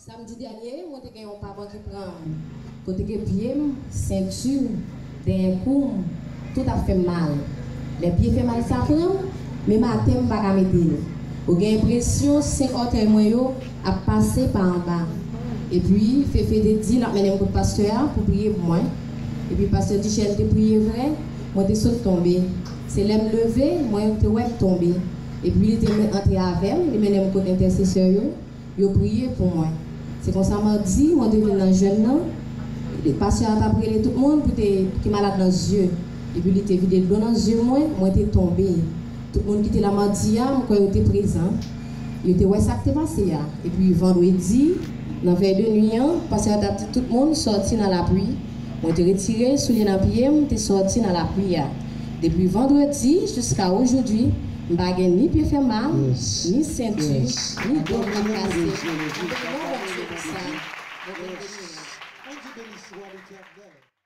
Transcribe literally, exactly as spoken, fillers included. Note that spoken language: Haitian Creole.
Samdi dènye, mwen te gen yon pa bò ki pran m, kote ke pye m, senti m, dèyè kou m, tout ap fè m mal. Lè pye fè mal sa pran m, menm atè m pa ka mete l. Ou gen enpresyon senk òtèy mwen yo ap pase pa anba. Epi, Fefe te di l ap mennen m kot pastè a pou priye pou mwen. Epi, pastè Duchesne te priye vre, mwen te sot tonbe. Se lè m leve, mwen te wè m tonbe. Epi, li te men- antre avè m, li mennen m kot entèsesè yo. Yo priye pou mwen. Se konsa madi, mwen te vin nan jèn nan. Pastè a t ap rele tout moun pou te, ki malad nan zye. Epi li te vide dlo nan zye mwen, mwen te tonbe. Tout moun ki te la madi a, m kwè yo te prezan. Yo te wè sa k te pase a. Epi vandredi, nan vèy de nwi an, pastè a t ap di tout moun sòti nan lapli. Mwen te retire soulye nan pye m, te sòti nan lapli a. Depi vandredi jiska ojodi, m pa gen ni pye fè mal, ni senti, ni do k ap kase. Nan non Bondye konsa, mwen vin beni.